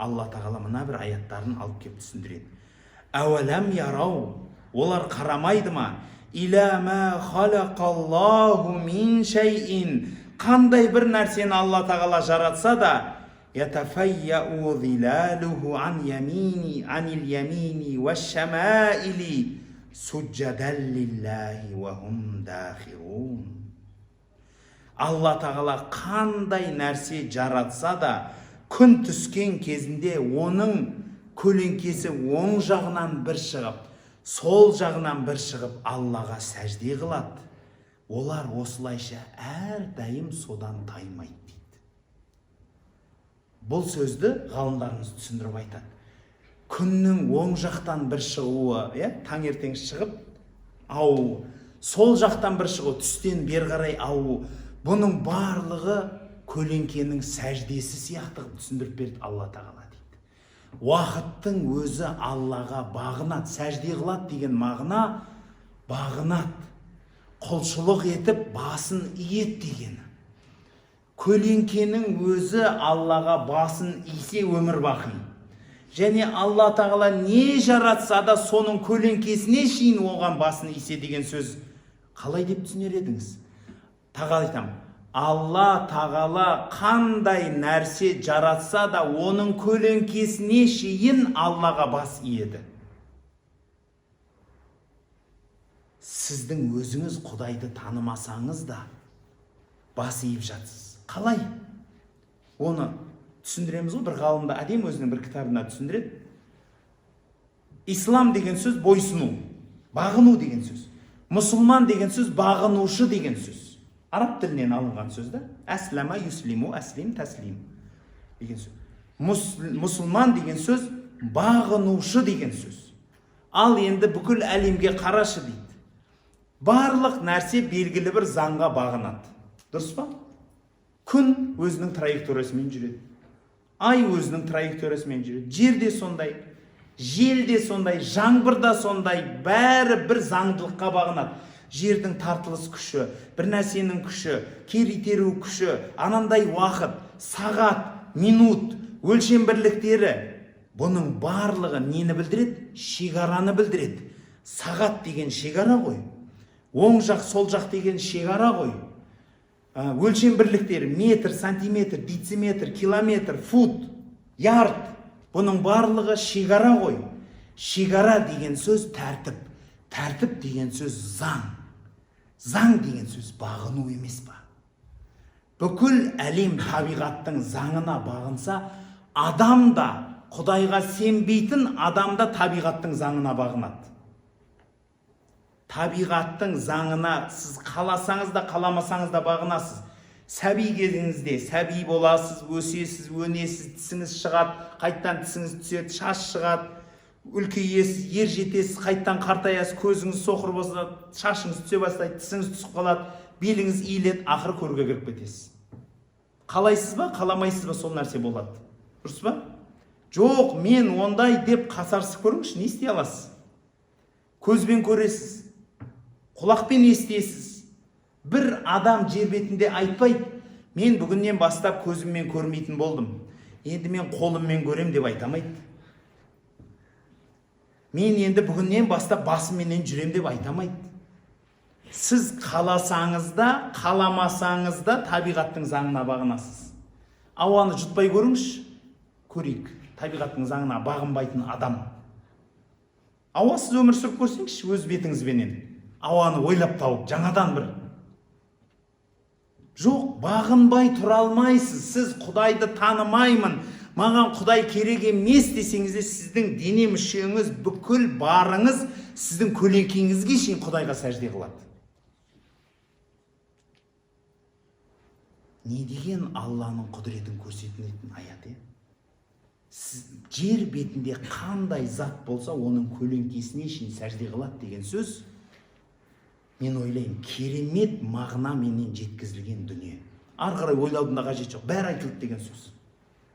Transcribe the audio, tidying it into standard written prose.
Алла Тағала мына бір аяттарын алып келіп түсіндіреді. Әуәләм ярау, олар қарамайды ма? Иля ма халақаллаху мин шайин, қандай бір нәрсені Алла Тағала жаратса да, ятафайяу зилалуху ан ямини анил ямини уаш-шамаили суджадан лиллахи ва хум дахирун. Алла Тағала қандай нәрсе жаратса да, күн түскен кезінде оның көлеңкесі оң жағынан бір шығып, сол жағынан бір шығып, Аллаға сәжде қылады. Олар осылайша әрдайым содан таймайды дейді. Бұл сөзді ғалымдарымыз түсіндіріп айтады. Күннің оң жақтан бір шығуы, иә, таңертең шығып ауы, сол жақтан бір шығу, түстен бері қарай ауы, бұның барлығы көлеңкенің сәждесі сияқты қылып түсіндіріп берді Алла Тағала дейді. Уақыттың өзі Аллаға бағынады, сәжде қылады деген мағына бағынады, құлшылық етіп басын иеді дегені. Көлеңкенің өзі Аллаға басын исе өмір бақи. Және Алла Тағала не жаратса да, соның көлеңкесіне шейін оған басын исе деген сөз қалай деп түсінер едіңіз? Тағы айтамын, Алла Тағала қандай нәрсе жаратса да, оның көлеңкесіне шейін Аллаға бас иеді. Сіздің өзіңіз Құдайды танымасаңыз да бас иіп жатсыз. Қалай? Оны түсіндіреміз ғой, бір ғалым да әдемі өзінің бір кітабына түсіндіреді. Ислам деген сөз бойсыну, бағыну деген сөз. Мұсылман деген сөз бағынушы деген сөз. Араб тілінен алынған сөз да. Әслама юслиму, әслим, тәслим деген сөз. Мұсылман деген сөз бағынушы деген сөз. Ал енді бүкіл әлемге қарашы дейді. Барлық нәрсе белгілі бір заңға бағынады. Дұрыс па? Күн өзінің траекториясымен жүреді. Ай өзінің траекториясымен жүреді. Жер де сондай, жел де сондай, жаңбыр да сондай, бәрі бір заңдылыққа бағынады. Жердің тартылыс күші, бір нәрсенің күші, кері итеру күші, анандай уақыт, сағат, минут, өлшем бірліктері. Бұның барлығы нені білдіреді? Шекараны білдіреді. Сағат деген шекара ғой. Оң жақ, сол жақ деген шекара ғой. Өлшем бірліктері метр, сантиметр, дециметр, километр, фут, ярд. Бұның барлығы шекара ғой. Шекара деген сөз тәртіп. Тәртіп деген сөз заң. Заң деген сөз бағыну емес па? Бүкіл әлем табиғаттың заңына бағынса, адам да, Құдайға сенбейтін адам да табиғаттың заңына бағынады. Табиғаттың заңына сіз қаласаңыз да, қаламасаңыз да бағынасыз. Сәби кезіңізде сәби боласыз, өсесіз, өнесіз, тісіңіз шығады, қайттан тісіңіз түседі, шаш шығады, үлкейесіз, ер жетесіз, қайттан қартаясыз, көзіңіз соқыр болса, шашыңыз түсе бастайды, тісіңіз түсіп қалады, беліңіз иіледі, ақыры көрге кіріп кетесіз. Қалайсыз ба, қаламайсыз ба, сол нәрсе болады. Дұрыс па? Жоқ, мен ондай деп қасарысып көріңізші, не істей аласыз? Көзбен көресіз, құлақпен естесіз. Бір адам жер бетінде айтпайды, мен бүгіннен бастап көзіммен көрмейтін болдым, енді мен қолыммен көрем деп айта алмайды. Мен енді бүгіннен бастап басымменен жүрем деп айта алмайды. Сіз қаласаңыз да, қаламасаңыз да табиғаттың заңына бағынасыз. Ауаны жұтпай көріңізші, көрейік. Табиғаттың заңына бағынбайтын адам. Ауасыз өмір сүріп көрсеңізші өз бетіңізбенен. Ауаны ойлап тауып, жаңадан бір. Жоқ, бағынбай тұра алмайсыз. Сіз Құдайды танымаймын, маған Құдай керек емес десеңіз де, сіздің дене мүшеңіз, бүкіл барыңыз сіздің көлеңкеңізге шейін Құдайға сәжде қылады. Не деген Алланың құдіретін көрсететін аят, е? Сіз, жер бетінде қандай зат болса, оның көлеңкесіне шейін сәжде қылады деген сөз, мен ойлаймын, керемет мағынаменен жеткізілген дүние. Ары қарай ойлаудың да қажеті жоқ, бәрі айтылды деген сөз.